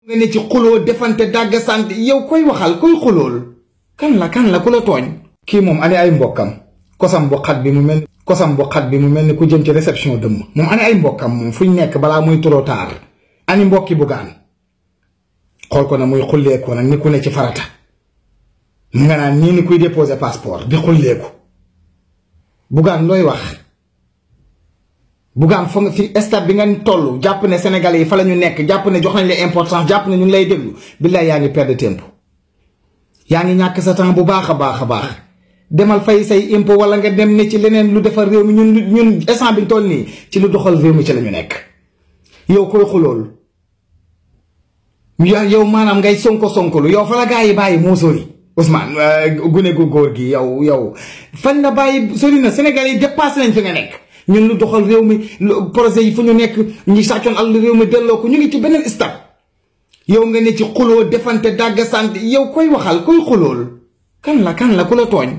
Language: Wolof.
nga ne ci xuloo defante dàgg sant yow koy waxal koy xulool kan la ku la tooñ. kii moom ani ay mbokkam kosam bu xat bi mu mel ni ku jëm ci réception dëmm moom ani ay mbokkam moom fuñ nekk balaa muy trop tard. ani mbokki Bougane xool ko na muy xulleeku nag ni ku ne ci farata mu nga naan nii ni kuy déposer passeport di xulleeku Bougane looy wax. Bougane foog nga fi stade bi nga toll jàpp ne Sénégalais yi fa la ñu nekk jàpp ne jox nañ la importance jàpp ne ñu ngi lay déglu billaay yaa ngi perdre tempo yaa ngi ñàkk sa temps bu baax a baax demal fay say impôt wala nga dem ne ci leneen lu defar réew mi ñun instant bi toll nii ci lu doxal réew mi ci la ñu nekk. yow koy xulool yow maanaam ngay sonkolu yow fa la gaa yi bàyyi moo sori Ousmane gune gu góor gi yow fan la bàyyi sori na Sénégalais yi dépassé nañ fi nga nekk. ñun lu doxal réew mi projet yi fu ñu nekk ñi sàccoon àll réew mi delloo ko ñu ngi ci beneen stade yow nga ne ci xuloo defante dàgg sant yow koy waxal koy xulool kan la ku la tooñ.